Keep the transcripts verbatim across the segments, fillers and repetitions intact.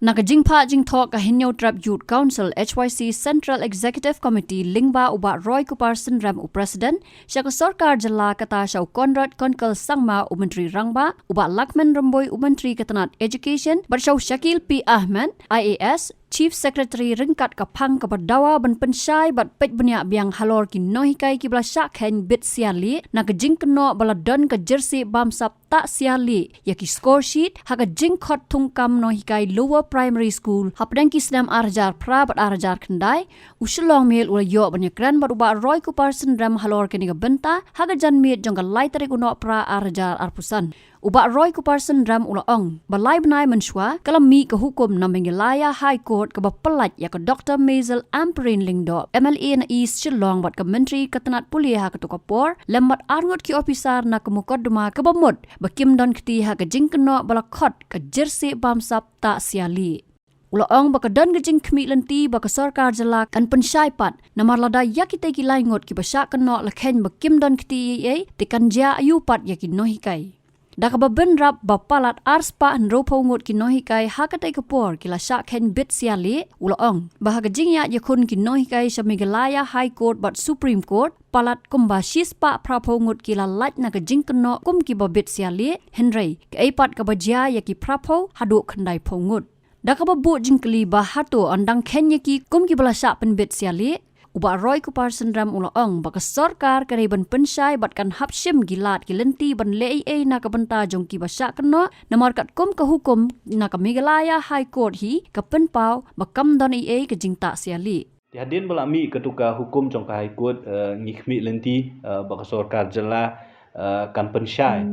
Na ka jingphah jingthoh ka Hynñiewtrep Youth Council H Y C Central Executive Committee lyngba u Bah Roy Kupar Synrem u President, sha ka sorkar jylla kata sha u Conrad Kongkal Sangma u Myntri Rangbah, u Bah Lakman Rymbui u Myntri ka tnat Education, bad sha u Shakil P Ahmed, I A S, Chief Secretary ryngkat ka phang kaba dawa ban pynshai bad peit bniah biang halor ki nonghikai kiba la shah kheiñ bit siar lieh na ka jingkynnoh ba la don ka jersey bamsap tah siar lieh ïa ki score sheet ha ka jingkhot thungkam nonghikai Lower Primary School hapdeng ki snem ar hajar phra bad ar hajar khyndai. U Shillong Mail u la ïoh ban ïakren bad u Bah Roy Kupar Synrem halor kane ka bynta ha ka janmiet jong ka lai tarik u Nohprah ar hajar arphew san. U Bah Roy Kupar Synrem u la ong ba lai bnai mynshuwa ka la mih ka hukum na Meghalaya High Court kaba pyllait ïa ka Doctor Maisel Ampareen Lyngdoh, M L A na East Shillong bad ka Myntri ka tnat pule ha kato ka por, lem bad arngut ki ophisar na ka mukotduma kaba mut ba kim don kti ha ka jingkynnoh ba la khot ka jersey bamsap tah siar lieh. U la ong ba ka don ka jingkhmih lynti ba ka sorkar jylla kan pynshai pat, namar lada ïa kitei ki lai ngut kiba shah kynnoh la kheiñ ba kim don kti ei ei, te kan jia aïu pat ïa ki nonghikai. Da kaba bynrap ba palat ar spah hynriewphew ngut ki nonghikai ha katei ka por ki la shah kheiñ bit siar lieh, u la ong ba ha ka jingïaid ïakhun ki nonghikai sha Meghalaya High Court bad Supreme Court, palat kumba shi spah phraphew ngut ki la lait na ka jingkynnoh kum kiba bit siar lieh, hynrei kaei pat kaba jia ïa ki phraphew haduh khyndaiphew ngut. Da kaba buh jingkylli ba hato yn dang kheiñ ïa ki kum kiba la shah pynbit siar lieh, u Bah Roy Kupar Synrem u la ong ba ka sorkar ka dei ban pynshai bad kan hap shim ki lad ki lynti ban leh ei ei na ka bynta jong kiba shah kynnoh, namar katkum ka hukum na ka Meghalaya High Court hi ka pynpaw ba kam don ei ei ka jingtah siar lieh. Te hadien ba la mih kato ka hukum jong ka High Court, eh, ngi khmih lynti, eh, ba ka sorkar jylla, eh, kan pynshai.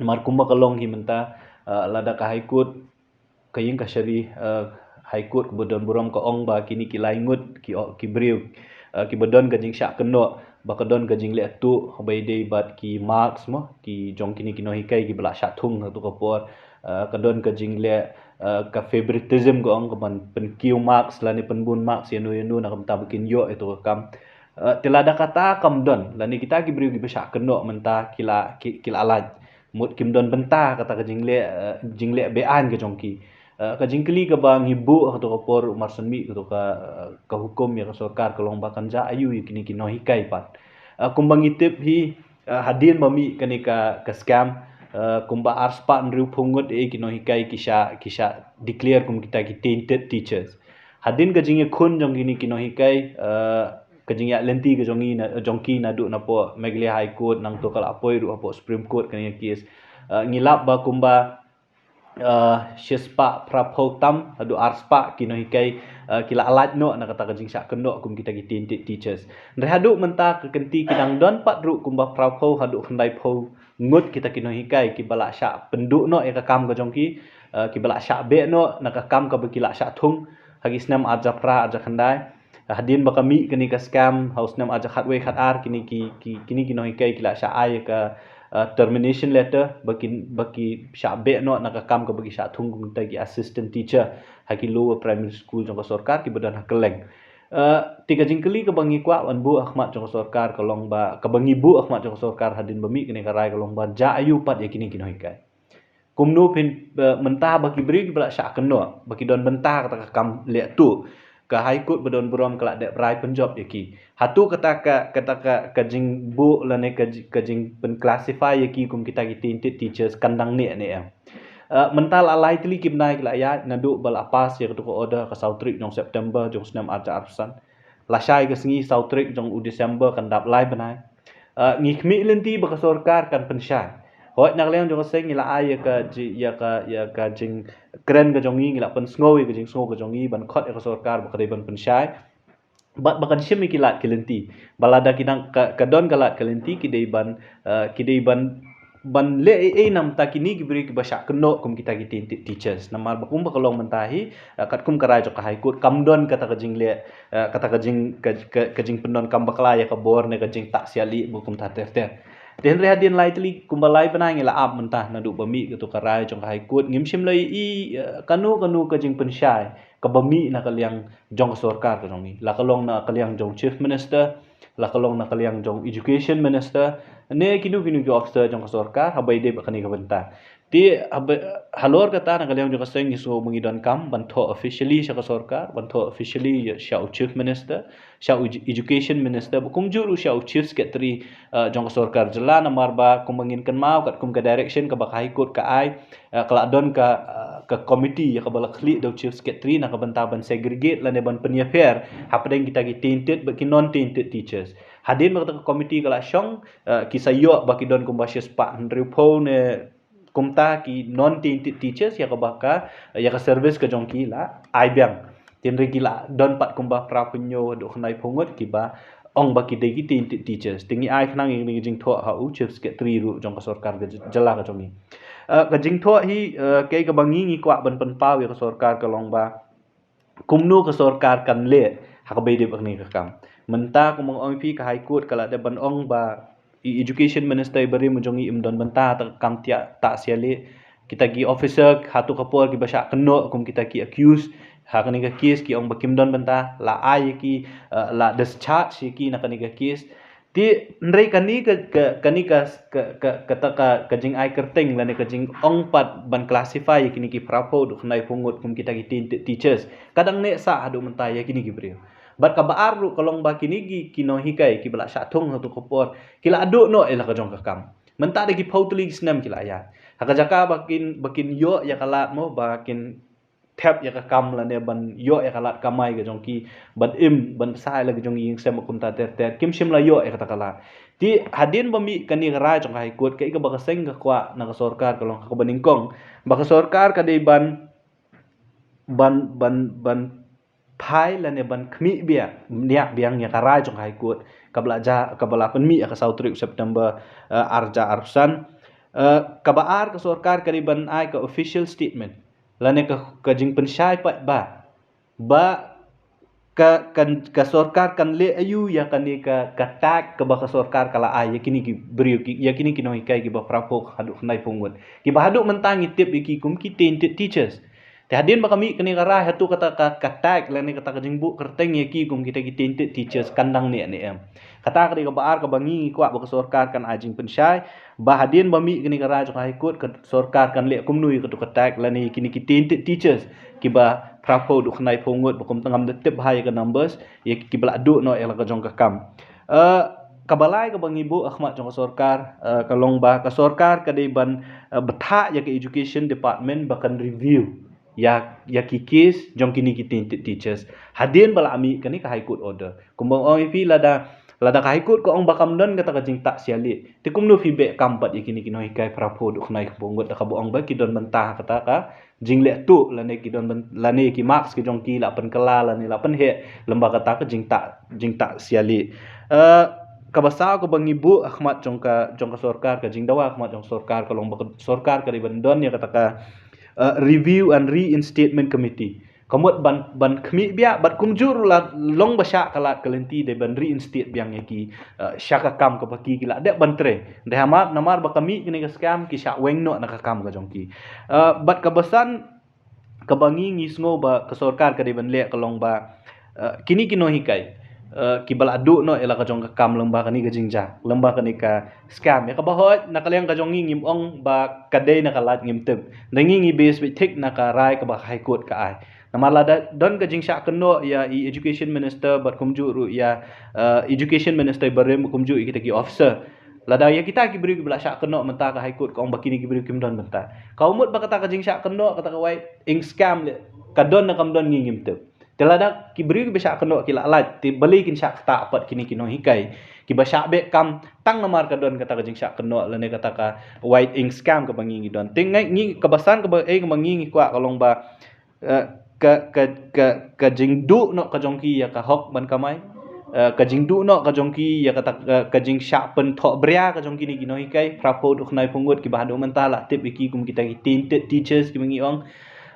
Namar kumba ka long hi mynta, eh, lada ka High Court, ka ïing kashari, eh, High Court kaba don burom ka ong ba kine ki lai ngut ki, ki briew, eh, kiba don ka jingshah kynnoh ba ka don ka jingleh tuh ba ïadei bad ki marks mo, ki jong kine ki nonghikai kiba la shah thung ha kato ka por, eh, ka don ka jingleh, eh, ka favoritism ka ong, ka ban pynkiew marks lane pynbun marks ïano ïano na ka bynta ba kin ïoh ïato ka kam. Eh, te lada kata kam don, lane kita ki briew kiba shah kynnoh mynta ki la, ki, ki la lait. Mut kim don bynta kata ka jingleh, eh, jingleh beaiñ ka jong ki. Eh, ka jingkylli kaba ngi buh ha kato ka por u marsien mih kato ka, eh, ka hukum ïa ka sorkar ka long ba kan jia aïu ïa kine ki nonghikai pat. Eh, kumba ngi tip hi, eh, hadien ba mih kane ka, ka scam, eh, kumba ar spah hynriewphew ngut ei ki nonghikai ki shah, ki shah declare kum kita ki tainted teachers. Hadien ka jingïakhun jong kine ki nonghikai, eh, ka jingïaid lynti ka jong ngi na, jong ki naduh napoh Meghalaya High Court, nangta ka la poi ruh hapoh Supreme Court kane ka case. Eh, ngi lap ba kumba, eh, shi spah phraphew tam haduh ar spah ki nonghikai, eh, ki la lait noh na kata ka jingshah kynnoh kum kita ki tainted teachers. Hynrei haduh mynta ka kynti ki dang don pat ruh kumba phraphew haduh khyndaiphew ngut kita ki nonghikai kiba la shah pynduh noh ïa ka kam ka jong ki, eh, kiba la shah beh noh na ka kam kaba ki la shah thung ha ki snem ar hajar phra ar hajar khyndai. Hadien ba ka mih kane ka scam ha u snem ar hajar khatwei khatar, kine ki, ki, kine ki nonghikai ki la shah ai ka, eh, termination letter ba ki, ba ki shah beh noh na ka kam kaba ki shah thung kum kita ki assistant teacher ha ki lower primary school jong ka sorkar kiba don ha kylleng. Eh, te ka jingkylli kaba ngi kwah ban buh ha khmat jong ka sorkar ka long ba, kaba ngi buh ha khmat jong ka sorkar hadien ba mih kane ka rai ka long ba jia aïu pat ïa kine ki nonghikai. Kumno phin, eh, mynta ba ki briew kiba la shah kynnoh ba ki don bynta kata ka kam leh tuh, ka High Court ba don burom ka la dep rai pynjop ïa ki. Hato kata ka, kata ka, ka jingbuh lane ka ji-, ka jingpynclassify ïa ki kum kita ki tainted teachers kan dang neh ne em? Eh, mynta la lai tylli ki bnai ki la ïaid naduh ba la pass ïa kato ka order ka saw tarik jong September jong u snem ar hajar arphew san. Lashai ka sngi saw tarik jong u December kan dap lai bnai. Eh, ngi khmih lynti ba ka sorkar kan pynshai. Hooid, na ka liang jong ka seng ngi la ai ïa ka ji-, ïa ka, ïa ka jingkren ka jong ngi, ngi la pynsngew ïa ka jingsngew ka jong ngi ban khot ïa ka sorkar ba ka dei ban pynshai. Bad ba kan shim ïa ki lad ki lynti. Ba lada ki dang ka, ka don ka lad ka lynti ki dei ban, eh, ki dei ban, ban leh ei ei namar kine ki briew kiba shah kynnoh kum kita ki tainted teachers. Namar ba kumba ka long mynta hi, eh, katkum ka rai jong ka High Court kam don kata ka jingleh, eh, kata ka jing, ka, ka, ka jingpyndonkam bakla ïa ka bor ne ka jingtah siar lieh ba kumta ter ter. Te hynrei hadien lai tylli kumba lai bnai ngi la ap mynta naduh ba mih kato ka rai jong ka High Court, ngim shym la ïohi, eh, kano kano ka jingpynshai kaba mih na ka liang jong ka sorkar ka jong ngi. La ka long na ka liang jong Chief Minister, la ka long na ka liang jong Education Minister, ne kino kino ki officer jong ka sorkar haba ïadei bad kane ka bynta. Te haba, halor kata na ka liang jong ka seng ngi sngew ba ngi donkam ban thoh officially sha ka sorkar, ban thoh officially sha u Chief Minister, sha u edu- Education Minister, bad kumjuh ruh sha u Chief Secretary uh, jong ka sorkar jylla, namar ba kumba ngin kynmaw katkum ka direction kaba ka High Court ka ai, uh, ka la don ka, uh, ka committee ïa kaba la khlieh da u Chief Secretary na ka bynta ban segregate lane ban pynïapher hapdeng kita ki tainted bad ki non tainted teachers. Hadien ba kata ka committee ka la shong, uh, ki sa ïoh ba ki don kumba shispah hynriewphew ne kumta ki non tainted teachers ïa kaba ka, ïa ka service ka jong ki la ai biang. Te hynrei ki la don pat kumba phraphew haduh khyndaiphew ngut kiba ong ba ki dei ki tainted teachers. Te ngi ai khnang ïa kane ka jingthoh ha u Chief Secretary ruh jong ka sorkar ka j- jylla ka jong ngi. Uh, ka jingthoh hi, uh, kaei kaba ngi ngi kwah ban pynpaw ïa ka sorkar ka long ba kumno ka sorkar kan leh ha kaba ïadei bad kane ka kam. Mynta kumba nga ong ïa phi, ka High Court ka la dep ban ong ba i Education Minister iba rim jong ngi im don bynta ha kata ka kam thiah tah shialieh. Kita ki officer ha tu ka por kiba shah kynnoh kum kita ki accused ha kane ka case ki ong ba kim don bynta, la ai ïa ki, uh, la discharge ïa ki na kane ka case. Te hynrei kane ka, ka, kane ka, ka, ka, kata ka, ka jingai kyrteng lane ka jingong pat ban classify ïa kine ki phraphew haduh khyndaiphew ngut kum kita ki tainted teachers ka dang neh sah haduh mynta ïa kine ki briew. Bad kaba ar ruh ka long ba kine ki, ki nonghikai kiba la shah thung ha tu ka por ki la duh noh ïa la ka jong ka kam. Mynta da ki phew tylli ki snem ki la ïaid. Ha ka jaka ba kin, ba kin ïoh ïa ka lad mo, ba kin thep ïa ka kam lane ban ïoh ïa ka lad kamai ka jong ki, ban im ban sa ïa la ka jong ki ïing sem kumta ter ter, kim shym la ïoh ïa kata ka lad. Te hadien ba mih kane ka rai jong ka High Court, kaei kaba ka seng ka kwah na ka sorkar ka long ha kaba nyngkong ba ka sorkar ka dei ban, ban, ban, ban phai lane ban khmih biang, niah biang ïa ka rai jong ka High Court kaba la ja, kaba la pynmih ha ka saw tarik September, uh, ar hajar arphew san. Uh, kaba ar, ka sorkar ka dei ban ai ka official statement lane ka, ka jingpynshai pat ba, ba ka, ka, ka sorkar kan leh aïu ïa kane ka, ka tag kaba ka sorkar ka la ai ïa kine ki briew ki, ïa kine ki nonghikai kiba phraphew haduh khyndaiphew ngut, kiba haduh mynta ngi tip ïa ki kum ki tainted teachers. Te hadien ba ka mih kane ka rai, hato kata ka, ka tag lane kata ka jingbuh kyrteng ïa ki kum kita ki tainted teachers kan dang neh ne em? Kata ka dei kaba ar kaba ngi ngi kwah ba ka sorkar kan ai jingpynshai ba hadien ba mih kane ka rai jong ka High Court, ka sorkar kan leh kumno ïa kato ka tag lane ïa kine ki tainted teachers kiba phraphew haduh khyndaiphew ngut, ba kumta ngam da tip bha ïa ka numbers, ïa kiba la duh noh ïa la ka jong ka kam. Uh, kaba lai kaba ngi buh ha khmat jong ka sorkar, uh, ka long ba ka sorkar ka dei ban, uh, bthah ïa ka Education Department ba kan review ïa, ïa ki case jong kine ki tainted teachers hadien ba la mih kane ka High Court order. Kumba ong ïa phi, lada, lada ka High Court ka ong ba kam don kata ka jingtah shialieh, te kumno phi beh kam pat ïa kine ki nonghikai phraphew haduh khyndaiphew ngut da kaba ong ba ki don bynta ha kata ka jingleh tuh lane ki don byn-, lane ki marks ki jong ki la pynkylla lane la pynheh lem bad kata ka jingtah, jingtah shialieh. Uh, kaba saw kaba ngi buh ha khmat jong ka, jong ka sorkar, ka jingdawa ha khmat jong ka sorkar ka long ba ka sorkar ka dei ban don ïa kata ka, uh, Review and Reinstatement Committee. Ka mut ban, ban khmih biang bad kumjuh ruh la long ba shah ka lad ka lynti dei ban reinstate biang ïa ki, uh, sha ka kam kaba ki, ki la dep ban trei. Dei hamar, namar ba ka mih kane ka scam ki shah weng noh na ka kam ka jong ki. Uh, bad kaba san kaba ngi ngi sngew ba ka sorkar ka dei ban leh ka long ba, uh, kine ki nonghikai, uh, kiba la duh noh ïa la ka jong ka kam lem bad kane ka jingjia, lem bad kane ka scam. Ïa kaba hoi na ka liang ka jong ngi ngim ong ba ka dei ne ka lait, ngim tip. Hynrei ngi ngi base beit thik na ka rai kaba ka High Court ka ai. Namar lada don ka jingshah kynnoh ïa i Education Minister bad kumjuh ruh ïa, uh, Education Minister iba rim bad kumjuh ïa kita ki officer, lada ïa kita ki briew kiba la shah kynnoh mynta ka High Court ka ong ba kine ki briew kim don bynta, ka mut ba kata ka jingshah kynnoh, kata ka White Ink Scam leh ka don ne kam don ngi ngim tip. Te lada ki briew kiba shah kynnoh ki la lait, te balei kin shah ktah pat kine ki nonghikai kiba shah beh kam tang namar ka don kata ka jingshah kynnoh lane kata ka White Ink Scam kaba ngi ngi don? Te ngi, ngi kaba san kaba, eh, kaba ngi ngi kwah ka long ba, eh, ka, ka, ka, ka jingduh noh ka jong ki ïa ka hok ban kamai, eh, ka jingduh noh ka jong ki ïa kata ka, ka jingshah pynthohbria ka jong kine ki nonghikai phraphew haduh khyndaiphew ngut kiba haduh mynta la tip ïa ki kum kita ki tainted teachers kiba ngi ong,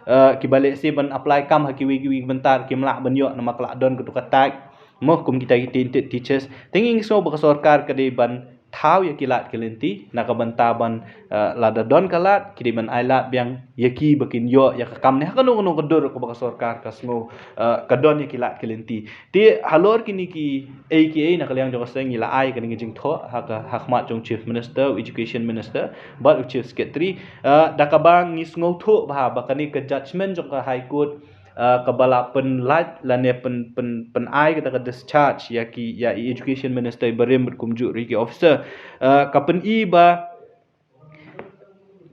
eh, kiba lehse ban apply kam ha kiwei kiwei ki bynta kim lah ban ïoh namar ka la don kato ka tag mo kum kita ki tainted teachers. Te ngi ngi sngew ba ka sorkar ka dei ban thaw ïa ki lad ki lynti na ka bynta ban, eh, lada don ka lad ki dei ban ai lad biang ïa ki ba kin ïoh ïa ka kam ne ha kano kano ka dur kaba ka sorkar ka sngew, eh, ka don ïa ki lad ki lynti. Te halor kine ki A K A na ka liang jong ka seng ngi la ai kane ka jingthoh ha ka, ha khmat jong Chief Minister, Education Minister bad u Chief Secretary, eh, da kaba ngi sngewthuh bha ba kane ka judgment jong ka High Court, eh, kaba la pynlait lane pyn, pyn, pynai kata ka discharge ïa ki, ïa i Education Minister ibarim bad kumjuh ruh ïa ki officer, eh, ka pyni ba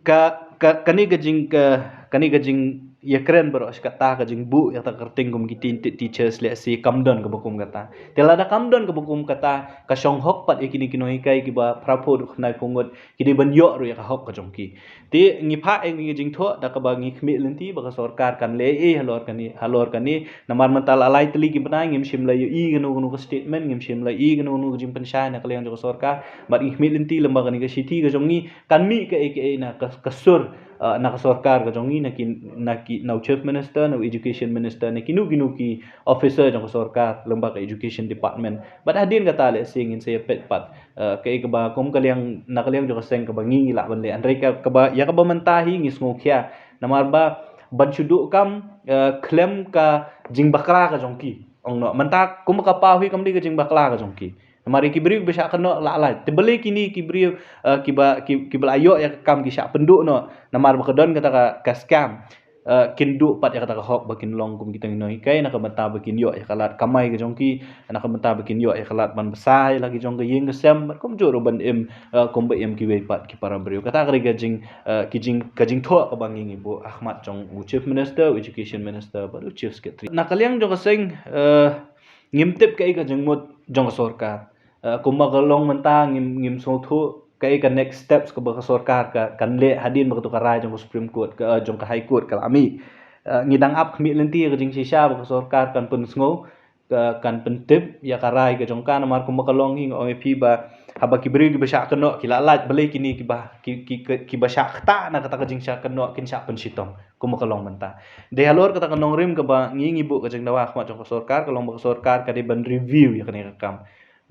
ka, ka, kane ka jing, ka, kane ka jingïakren baroh shi katta, ka jingbuh ïa kata ka kyrteng kum ki tin ti-, teachers lehse kam don kaba kum kata. Te lada kam don kaba kum kata, ka shong hok pat ïa kine ki nonghikai kiba phra phew dkhot khyndai phew ngut, ki dei ban ïoh ruh ïa ka hok ka jong ki. Te ngi phah ïa kane ka jingthoh da kaba ngi khmih lynti ba ka sorkar kan leh ei ei halor kane, halor kane. Namar mynta la lai tylli ki bnai ngim shym la ïohi kano kano ka statement, ngim shym la ïohi kano kano ka jingpynshai na ka liang jong ka sorkar. Bad ngi khmih lynti lem ba kane ka shithi ka jong ngi kan mih kaei kaei na ka, ka sur, eh, na ka sorkar ka jong ngi, na ki, na ki, na u Chief Minister, na u Education Minister, na kino kino ki officer jong ka sorkar lem ba ka Education Department. Bad hadien kata lehse ngin sa ïa peit pat, eh, kaei kaba kum ka liang, na ka liang jong ka seng kaba ngi ngi lah ban leh. Hynrei ka, kaba, ïa kaba mynta hi ngi sngewkhia. Namar ba ban shu duh kam, eh, khlem ka jingbakla ka jong ki. Ong noh, mynta kum ka paw hi kam dei ka jingbakla ka jong ki. Namar ïa ki briew kiba shah kynnoh la lait. Te balei kine ki briew, eh, kiba, ki, kiba la ïoh ïa ka kam ki shah pynduh noh. Namar ba ka don kata ka, ka scam. Eh, kin duh pat ïa kata ka hok ba kin long kum kita ki nonghikai na ka bynta ba kin ïoh ïa ka lad kamai ka jong ki, na ka bynta ba kin ïoh ïa ka lad ban bsa ïa la ki jong ka ïing ka sem, bad kumjuh ruh ban im, eh, kumba im kiwei pat ki para briew. Kata ka dei ka jing, eh, ki jing, ka jingthoh kaba ngi ngi buh ha khmat jong u Chief Minister, u Education Minister bad u Chief Secretary. Na ka liang jong ka seng, eh, ngim tip kaei ka jingmut jong ka sorkar. Eh, kumba ka long mynta ngim, ngim sngewthuh kaei ka next steps kaba ka sorkar ka, kan leh hadien ba kato ka rai jong ka Supreme Court, ka, eh, jong ka High Court ka la mih. Eh, ngi dang ap khmih lynti ka jingshisha ba ka sorkar kan pynsngew, ka, kan pyntip ïa ka rai ka jong ka. Namar kumba ka long hi nga ong ïa phi ba haba ki briew kiba shah kynnoh ki la lait, balei kine kiba, ki, ki, ki, kiba shah ktah na kata ka jingshah kynnoh kin shah pynshitom. Kumba ka long mynta. Dei halor kata ka nongrim kaba ngi ngi buh ka jingdawa ha khmat jong ka sorkar, ka long ba ka sorkar ka dei ban review ïa kane ka kam.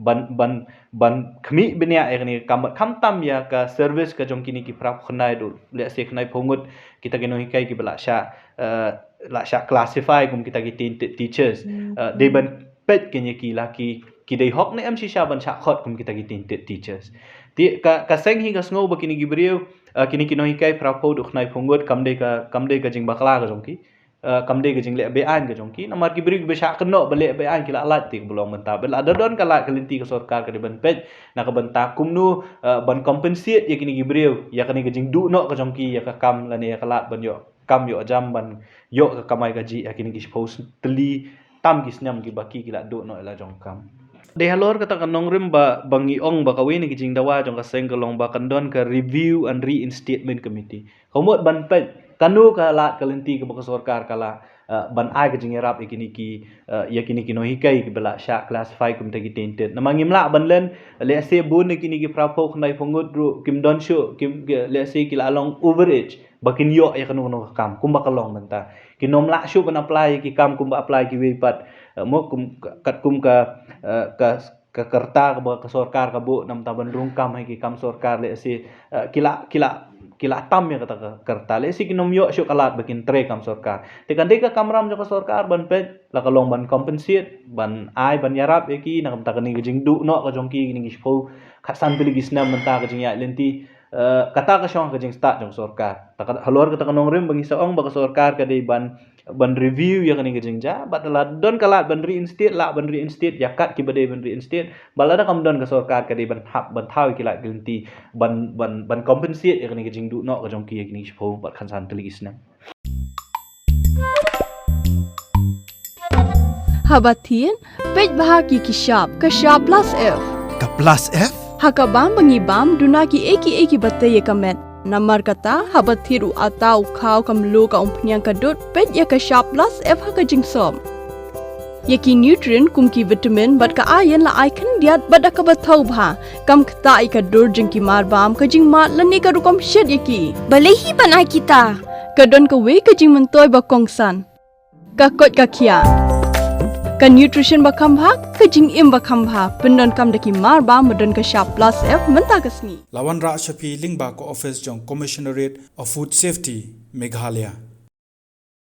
Ban, ban, ban khmih bniah ïa kane ka kam, bad khamtam ïa ka service ka jong kine ki phra phew khyndai, duh lehse khyndai phew ngut kita ki nonghikai kiba la shah, eh, la shah classify kum kita ki tainted teachers. Eh, dei ban peit kane ki la ki, ki dei hok ne em shisha ban shah khot kum kita ki tainted teachers. Te ka, ka seng hi ka sngew ba kine ki briew, eh, kine ki nonghikai phra phew dkhot khyndai phew ngut kam dei ka, kam dei ka jingbakla ka jong ki. Eh, kam dei ka jingleh be-aiñ ka jong ki. Namar ki briew kiba shah kynnoh ba leh be-aiñ ki la lait, te kaba long mynta. Bad lada don ka lad ka lynti ka sorkar ka dei ban peit na ka bynta kumno, eh, ban compensate ïa kine ki briew ïa kane ka jingduh noh ka jong ki ïa ka kam lane ïa ka lad ban ïoh kam ïoh jam, ban ïoh ka kamai kajih ïa kine ki shiphew tylli tam ki snem kiba ki, ki la duh noh ïa la jong ka kam. Dei halor kata ka nongrim ba, ba ngi ong ba kawei na ki jingdawa jong ka seng ka long ba kan don ka Review and Reinstatement Committee. Ka mut ban peit kano ka lad ka lynti kaba ka sorkar ka la, eh, ban ai ka jingïarap ïa kine ki, eh, ïa kine ki nonghikai kiba la shah classify kum kita ki tainted. Namar ngim lah ban len, lehse bun na kine ki phra phew khyndai phew ngut ruh kim don shuh, kim, ki, lehse ki la long overage ba kin ïoh ïa kano kano ka kam kumba ka long mynta. Kin ym lah shuh ban apply ïa ki kam kumba apply kiwei pat. Eh, mo kum, ka, katkum ka, eh, ka ka kyrta kaba ka sorkar ka buh namar ban rung kam ha ki kam sorkar, lehse, eh, ki la, ki la, ki la tam ïa kata ka kyrta, lehse kin ym ïoh shuh ka lad ba kin trei kam sorkar. Te kan dei ka kamram jong ka sorkar ban peit, la ka long ban compensate, ban ai, ban ïarap ïa ki na ka bynta kane ka jingduh noh ka jong ki, kine ki shiphew khatsan tylli ki snem mynta ka jingïaid lynti. Eh, kata ka shong ka jingstad jong ka sorkar. Te ka, halor kata ka nongrim ba ngi sa ong ba ka sorkar ka dei ban ban review ïa kane ka jingjia, bad la don ka lad ban reinstate, lah ban reinstate ïa kat kiba dei ban reinstate, bad lada kam don ka sorkar ka dei ban hap, ban thaw ïa ki lad ki lynti ban, ban, ban compensate ïa kane ka jingduh noh ka jong ki ïa kine ki shiphew bad khatsan tylli ki snem. Haba thied, peit bha ki ki shap, ka shap plus F. Ka plus F? Ha ka bam ba ngi bam, duna kiei kiei kiba tei ïa ka met. Namar kata, haba thied u atta, u khaw, ka mluh, ka umphniang, ka dud, peit ïa ka shap plus F ha ka jingsop. Ïa ki nutrient kum ki vitamin bad ka iron la ai khyndiat bad da kaba thaw bha. Kam ktah ïa ka dur jong ki marbam, ka jingmad lane ka rukom shet ïa ki. Balei hi ban ai kita? Ka don kawei ka jingmyntoi ba kongsan. Ka koit ka khiah. Ka nutrition ba kham bha, ka jingim ba kham bha, pyndonkam da ki mar ba, ba don ka shap plus F mynta ka sngi. La wanrah sha phi lyngba ka office jong Commissionerate of Food Safety, Meghalaya.